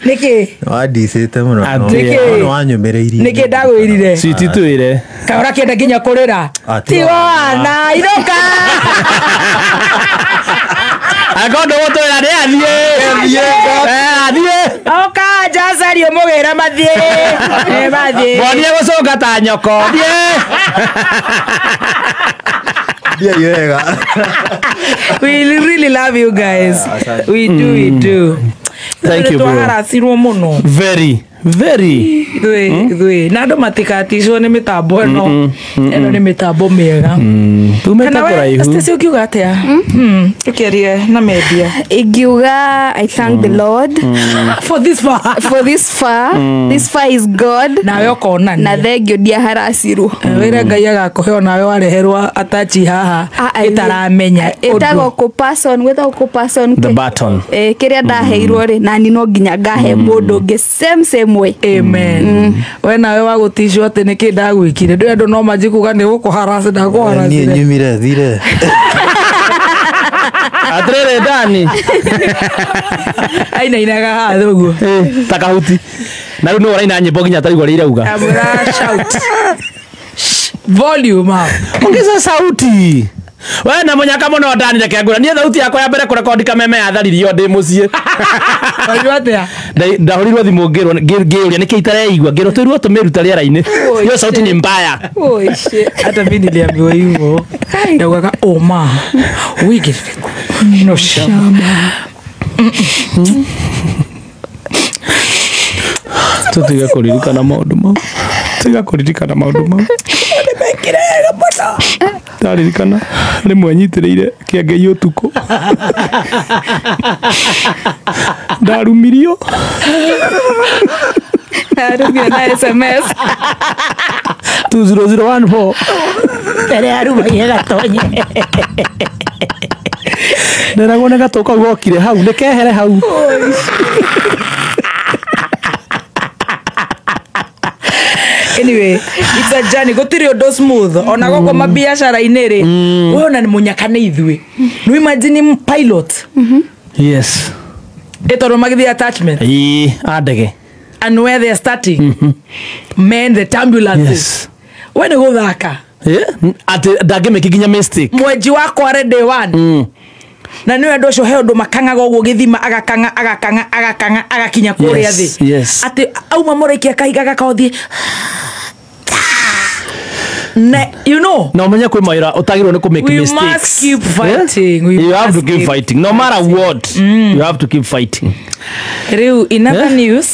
Niki Wandicĩte mũno. Atĩ. No wanyũmĩrĩirie. Niki ndagwĩrire? Switi twĩre. Kaĩ ũrakĩenda nginya kũrĩra? Ah, Tiwana inũka. Angĩkorwo ndũgũtwĩra nĩ athiĩ. Athiĩ. Oka njacarie ũmũgĩre mathiĩ. Mathiĩ. Monie gũcũnga ta nyoko. Thiĩ. Thiai wega. We really love you guys. We do, we do. Thank you, bro. Twaharacirwo mũno. Very, very. Ithuĩ na andũ matikaticwo nĩ mĩtambo ĩno. Ĩno nĩ mĩtambo mĩega. Tumĩte Kana we, kũraihu. Stacy, ũkiuga atĩa? Tũkĩarie na mendia. Ingiuga I thank the Lord For this far. for this far. This far is God. Nawe ũkonania. Na thengio ndiaharacirwo. Wĩre Ngai agakũhe onawe wareherwo atachi haha ĩtaramenya ĩtagwo kũ person, gwĩtagwo kũ person The button. Kĩrĩa ndaheirwo rĩ, nani no nginya ngahe mũndũ ũngĩ same same way. Amen. We nawe wagũticwo atĩ nĩkĩ ndagwĩkire, ndũĩ andũ no manji kuga nĩ gũkũharasi. Niĩ Ndakũharacire. nyumire thire. Atĩrĩrĩ Dani. Ainainaga haha ũguo. Ta kahuti. Na rĩu nĩwe ũraina nyĩmbo nginya tarigua ũrĩa irauga. Amwĩra shout. Shh, volume up. Ongeza sauti. We na mũnyaka mũno Dani, reke ngwĩre niĩ thauti yakwa ya mbere kũrekondi kameme yatharirio ndĩ mũciĩ. Waigua atĩa? Ndahũrirwo thimũ ngĩrwo ngĩũria nĩkĩ itareigua, ngĩrwo twĩrwo tũmĩruta rĩera-inĩ. Hiyo sauti ni mbaya. Oh, shit. Hata mi niliambiwa hivyo, ndaugaga oma wigĩrĩrĩku no shamba. Tũtige kũririkana maũndũ mau, tiga kũririkana maũndũ mau. Nĩmekire wega mũno. Ndaririkana rĩmwe nyitĩrĩire kĩengei ũtukũ ndarumirio. Arumio na SMS. 20014. Mbere arumagie gatonye. Nderagwo nĩ gatũ kau gokire hau nĩ kehere hau. Anyway, it's a journey, gũtirĩ ũndũ smooth ona gũkũ mabiacara-inĩ rĩ, we ona nĩ mũnyaka nĩ ithuĩ, no imagine pilot. Yes. Ĩ tondũ magĩthiĩ attachment Ĩĩ, a ndege. And where they're starting men the ambulances. Yes. We nĩ gũthaka. Atĩ ndangĩmĩki nginya mistake. Mwenji wakwa rĩ day one na nĩ andũ acio he ũndũ makang'aga ũguo gĩthima, agakang'a agakang'a agakang'a agakinya kũrĩa thĩ. Atĩ auma mũraikia kahiga gakothiĩ na you know. Na ũmenye kwĩ mawĩra ũtagĩrĩirwo nĩ kũ make We mistakes. must keep fighting. We You have must to keep keep fighting no matter what. You have to keep fighting. Rĩu in other news.